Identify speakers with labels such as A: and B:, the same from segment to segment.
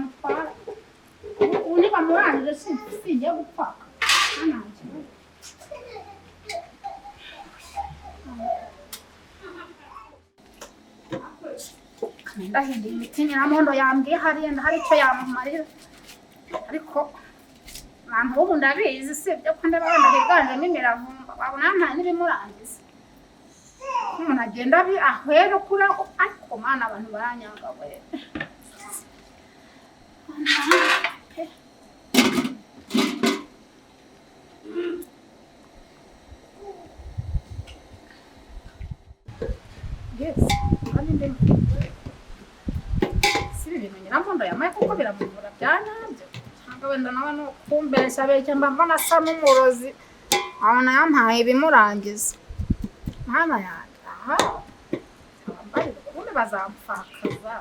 A: bamutwara. Ubu nibamurangije singiye gupfaka. Nta kibazo. Ndahinduye imiti Nyiramondo yambwiye hariya hari icyo yamumarira, ariko abantu b'ubu ndabizi, sibyo ko ndeba wenda higanjemo imiravumba, wabona nta n'ibimurangiza. Umuntu agenda ahwera kuri aho, ariko mana abantu baranyanga we. Pe. Yes, kandi ndimo. Si ibi bintu Nyiramondo yamaye kuko biramuvura bya nyabyo, cyangwa wenda nawe ni ukumbeshya beshya, mba mbona asa n'umurozi, abona yampaye ibimurangiza. Mana yanjye, aha abambaye ubundi bazampfakaza.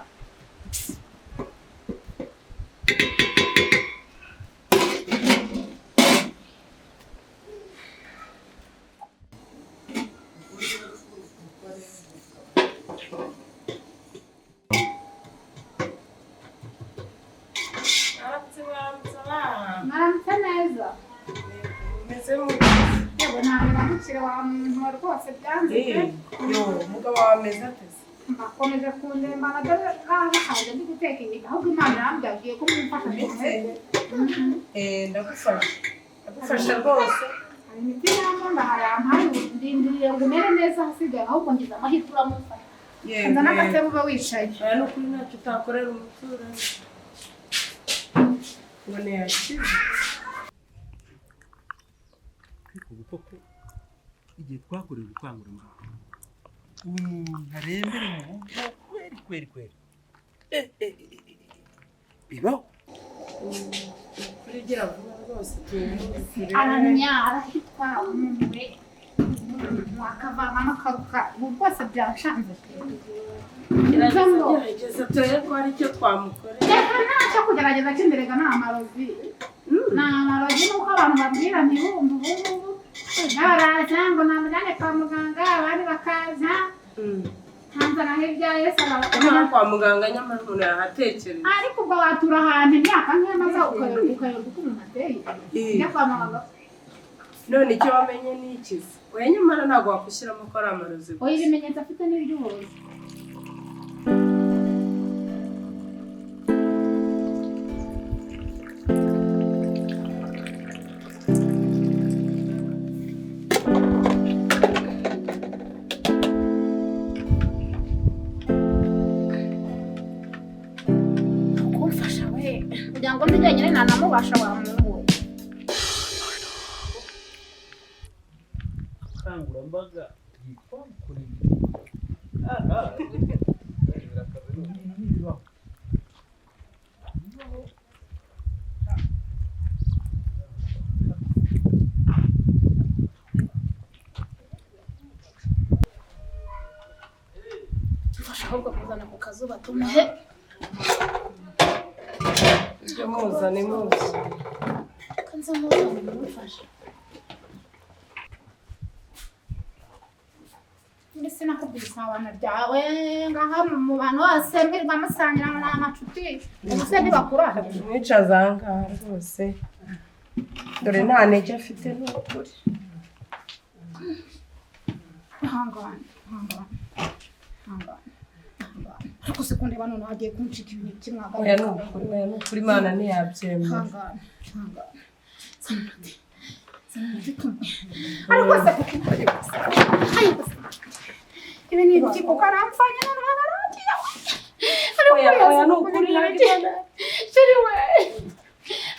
A: Mwaramutse neza.
B: Meze mute?
A: Yewe, ntabwo wa muntu we rwose byanze pe.
B: Yo, umugabo wawe ameze ate se?
A: Bakomeje kundembana, dore ngaha haje ndi guteka inyama, ahubwo Imana irambwiye ko mumfasha.
B: Imiti? Eh, ndagufasha. Ndagufasha rwose.
A: Hari imiti Nyiramondo yampaye, ndindiriye ngo umere neza, ahasigaye ahubwo ngize amahirwe uramufasha.
B: Yewe.
A: Nza n'agatebe uba wicaye.
B: Aya ni ukuri ntacyo utakorera umuturanyi. Ubona yakize.
C: Ariko ubu koko igihe twakorewe ubukangurambaga, umuntu arembere mu rugo kweri kweri kweri. Eh, eh, eh, eh, bibaho.
B: Kuri gira vuba rwose tuwumusire.
A: Aranyara, arahitwa umuntu we akavanamo akaruka, ubu rwose byanshanze pe.
B: Gerageza, gerageza turebe ko hari icyo twamukorera.
A: Reka, ntacyo kugerageza cy'inderega, ni amarozi, ni amarozi, nuko abantu babwira ntibumve. Ubu ngubu baraza ngo namujyane kwa muganga, abandi bakaza nkanzana hirya Yesu.
B: Nyamara kwa muganga, nyamara umuntu yahatekereza.
A: Ariko ubwo watura ahantu imyaka nk'iyo maze ukayoberwa uko umuntu ateye, ujya kwa muganga.
B: None icyo wamenye ni ikizi? Oya, nyamara ntabwo wakwishyiramo ko ari amarozi
A: Oya,
B: gusa.
A: ibimenyetso afite ni iby'uburozi. Kumfasha we, kugira ngo ndi jyenyine ntanamubasha wa muntu we.
C: Ubukangurambaga twabukoreye aha bibaho.
A: Mfasha ahubwo kuzana ku kazuba tumuhe.
B: Ibyo muzane muzi.
A: Kanze muzane mumufashe. Mbese nakubwiye isabana ryawe ngaha mu bantu bose mbirwa musangira ngo ni amacuti, ubu se ntibakurangije?
B: Mwicaza aha ngaha rwose, dore nta ntege afite, ni ukuri.
A: Ihangane, ihangane, ihangane, ihangane. Ariko se ko ndeba noneho hagiye kuncika ibintu kimwaga?
B: Oya, ni ukuri, oya, ni ukuri, Imana ntiyabyemera.
A: Ihangane, ihangane. Zana umuti, zana umuti tumwe. Ariko se kuko, ariko se ibi ni ibiki kuko aramfanye noneho ararangiye we? Ariko
B: Oya, oya, ni
A: Yesu,
B: ukuri
A: ni
B: ntabwo
A: ibiki?
B: Imana
A: Sheri we,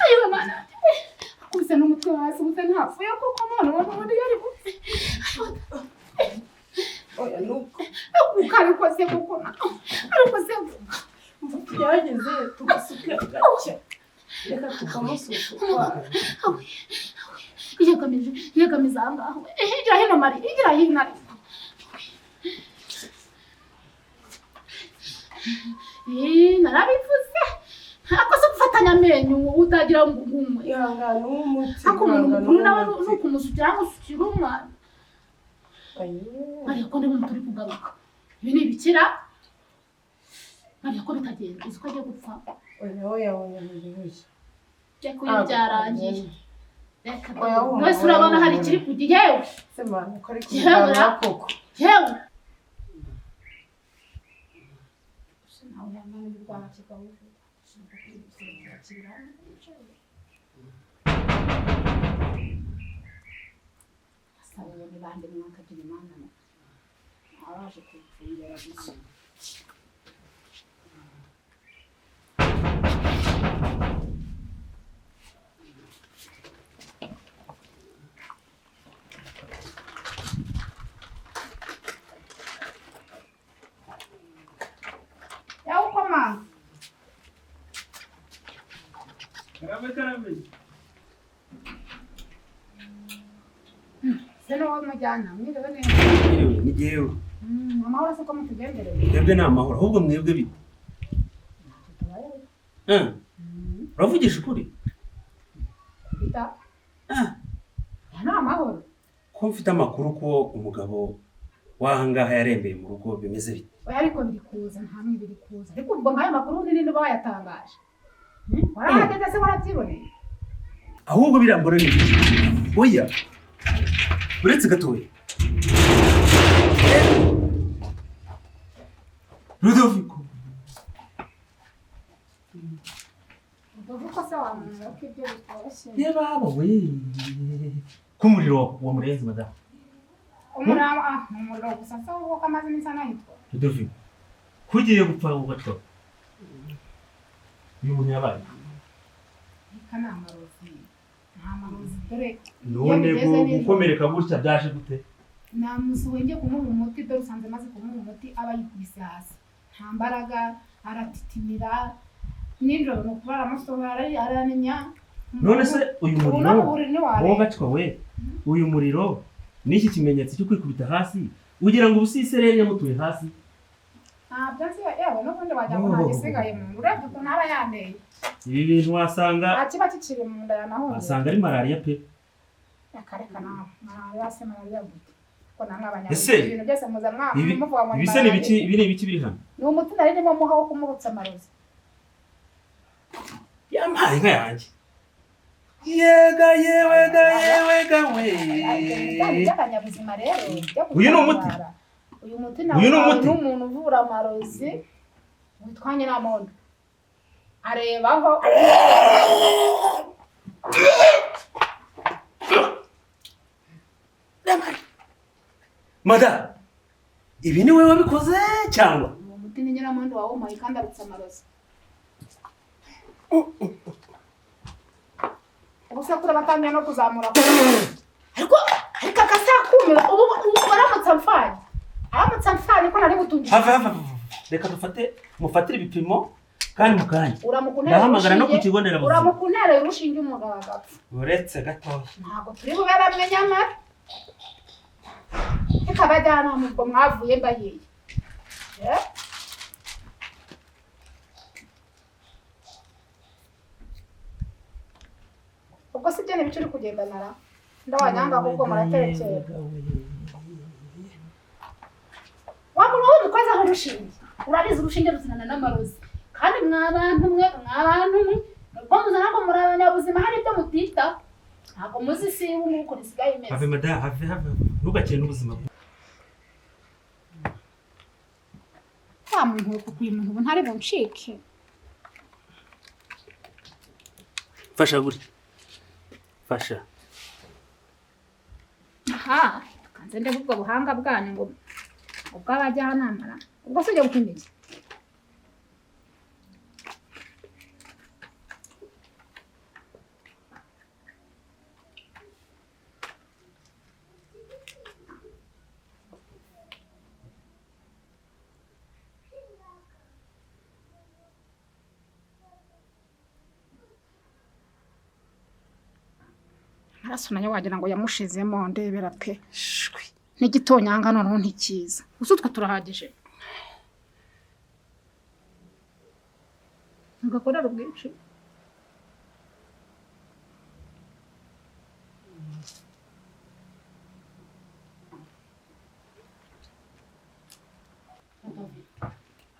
A: ayiwe Mana, akubise n'umutwe hasi, ubuse ntapfuye kuko noneho n'ubundi yari bupfe.
B: Oya, ni ukuri.
A: Kuko ariko se kuko ariko se
B: Byageze tugasuke gake, reka tukamusuka.
A: Iyegamije, iyegamiza aha ngaha we. Igira hino Mari, igira hino ariko. Eh, narabivuze. Ako se gufatanya amenyo utagira ngo ugumwe?
B: Ihangane umuti.
A: Ariko umuntu mukuru nawe ni ukumusukira amusukira umwana. Ariko ndabona turi kugaruka, ibi ni ibikira. Mariya ko bitagenda, uzi ko agiye gupfa.
B: Oya oya oya oya.
A: Reka uyu byarangiye. Reka
B: Oya, wumva,
A: wese urabona
B: oya,
A: hari
B: wumva.
A: ikiri kujya yewe.
B: Se mwana ko ari
A: Yewe,
B: kugarura koko.
A: Yewe. Abaje kumpfungera gusa. Yawukoma.
C: Karame karame.
A: Se n'uwo mujyana mwiriwe neza.
C: Mwiriwe ni jyewe.
A: Amahoro se ko mutugendereye?
C: Mwebwe ni amahoro ahubwo mwebwe bite? Uravugisha ukuri?
A: Bita. Ni amahoro.
C: Ko mfite amakuru ko umugabo w'ahangaha yarembeye mu rugo bimeze bite?
A: Oya ariko biri kuza ntamwe biri kuza. Ariko ubwo nk'ayo makuru nini niba wayatangaje. Warahageze se warabyiboneye?
C: Ahubwo birambona ni oya. Uretse gatoya. Rudoviko.
A: Rudoviko se wamenya ko ibyo bitoroshye.
C: Yebaba we. Kumuriro wa murenzi madamu.
A: Umuriro gusa se ubwo ko amaze iminsi anahitwa.
C: Rudoviko. Kugiye gupfa ugato. Uyu muntu yabaye.
A: Reka ni amarozi. Nta marozi dore.
C: None gukomereka gutya byaje gute?
A: Namusuwe ngiye kumuha umuti dore usanze maze kumuha umuti aba yikubise hasi. Nta mbaraga aratitimira nijoro ni ukubara amasohora aramenya.
C: None se uyu muriro wowe gacwa we uyu muriro n'iki kimenyetso cyo kwikubita hasi ugira ngo ubusisereri yamutuye hasi?
A: Ntabyo nzi yewe n'ubundi wagira ngo nta gisigaye mu nda urebye ukuntu aba yanteye.
C: Ibi bintu wasanga
A: nta kiba kikiri mu nda yanahunze.
C: Wasanga ari malariya pe.
A: Akareka nawe malariya se malariya gute? Ko namwe
C: Ese,
A: abanyabuzima ibintu byose muza muvuga ngo ni
C: ibi se ni ibiki?
A: malariya.
C: Ibi ni ibiki biri hano?
A: Ni umuti nari ndimo muha wo kumurutsa amarozi.
C: Yampaye inka yanjye. Yega yewega yewega we.
A: By'abanyabuzima rero byo
C: Uyu ni umuti?
A: gutabara. Uyu muti nawe
C: Uyu ni umuti?
A: n'umuntu uvura amarozi witwa Nyiramondo. Arebaho
C: Mada, ibi ni wowe wabikoze cyangwa?
A: Uwo muti ni Nyiramondo wawumpaye kandi arutsa amarozi. Ubusekuru batangiye no kuzamura. Ariko akasakumira ubu aramutse amfanye. Aramutse amfanye ko nari butungisha.
C: Have have. Reka dufate mufatire ibipimo kandi mukanya.
A: Uramukunera.
C: Ndahamagara no ku kigo nderabuzima.
A: Uramukunera urushinge umugabo agapfa.
C: Uretse gatoya.
A: Ntabwo turi bube bamwe nyamara. Reka abajyanama ubwo mwavuye mbahiye. Ubwo si byo n'ibice uri kugendana ndawanyanga ahubwo muraterekera. Wa muntu wundi ukozeho urushinge. Urabizi urushinge ruzinana n'amarozi. Kandi mwa bantu mwe ubwo muzana ngo muri abanyabuzima hari ibyo mutitaho. Ntabwo muzi isi y'ubu ngubu ukuntu isigaye imeze.
C: Have mada, have have. Ntugakine n'ubuzima bwawe.
A: Wa muntu kuko uyu muntu ubu ntari buncike.
C: Fasha gutya. Fasha.
A: Aha, kanze ndebe ubwo buhanga bwanyu ngo ubw'abajyanama. Ubwo se ujya gupima iki? Amaraso nayo wagira ngo yamushizemo ndebera pe.
C: Shwi.
A: N'igitonyanga noneho ntikiza. Gusa utwo turahagije. Ngakorera ubwinshi.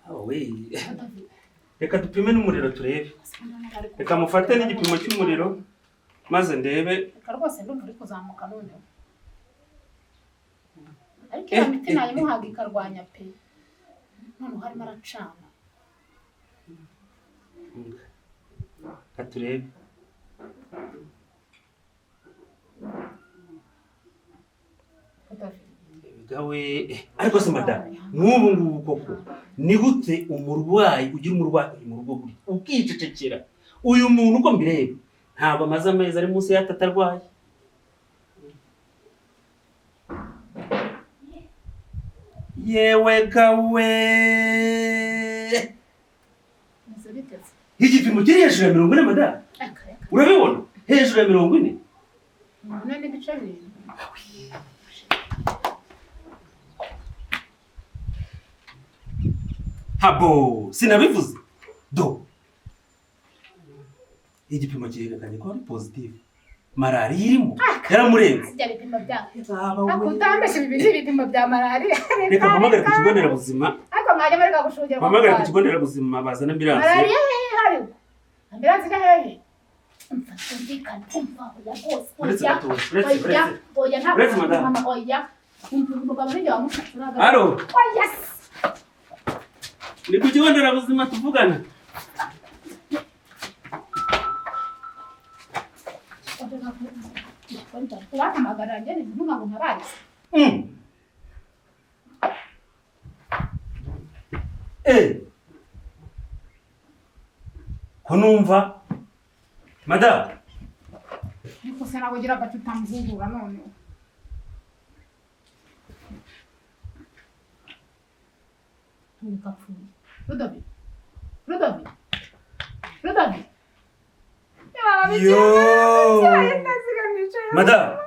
C: Oh we. Reka dupime n'umuriro turebe. Reka mufate n'igipimo cy'umuriro maze ndebe.
A: Reka rwose ndumva uri kuzamuka noneho. Ariko iriya miti nayimuhaga ikarwanya pe. Noneho arimo aracana.
C: Reka turebe. Gawe ariko se madamu nk'ubu ngubu koko ni gute umurwayi ugira umurwayi mu rugo guri ukicecekera? Uyu muntu uko mbireba ntabwo amaze amezi ari munsi y'atatu arwaye. Yewe gawe, igipimo kiri hejuru ya 40 madamu, urabibona hejuru ya 40.
A: 4.7.
C: Habo sinabivuze do igipimo cyerekanye ko ari positive, malariya irimo yaramurenze.
A: Ibipimo bya akutambesha ibi ni ibipimo bya malariya.
C: Reka mpamagare ku kigo nderabuzima.
A: Ariko mwajya mureka gushungera.
C: Mpamagare ku kigo nderabuzima bazana ambulance.
A: Malariya hehe hari? Ambulance ijya hehe? Umva tumvikane, umva oya rwose.
C: Uretse
A: Oya,
C: gato, uretse
A: oya,
C: uretse.
A: oya ntabwo
C: Uretse madamu.
A: mama, oya. Umva umugabo ninjye wamufashe uraga.
C: Alo,
A: Oya.
C: ni ku kigo nderabuzima tuvugana.
A: Wahamagara njye ni ntunga ngo ntabarize.
C: Ko numva madamu
A: Ariko se nawe ugira agace utamuhugura noneho. Ntukapfuye. Rudobi. Rudobi. Rudobi.
C: Yo madamu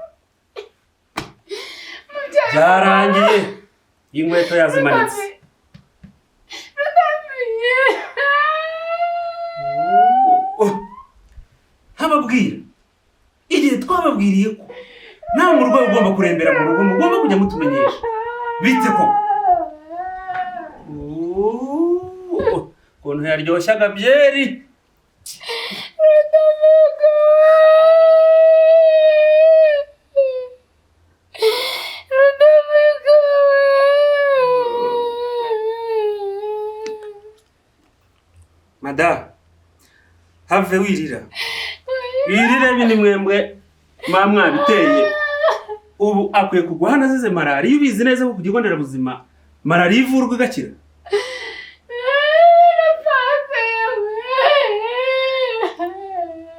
C: byarangiye, inkweto yazimanitse. Nkababwira igihe twababwiriye ko nta murwayi ugomba kurembera mu rugo, mugomba kujya mutumenyesha bite koko. Ukuntu yaryoshyaga byeri. Madamu have wirira wirire bini mwembwe mwa mwabiteye. Ubu akwiye kugwa hano azize malariya. Ubizi neza ko ku kigo nderabuzima malariya ivurwa igakira.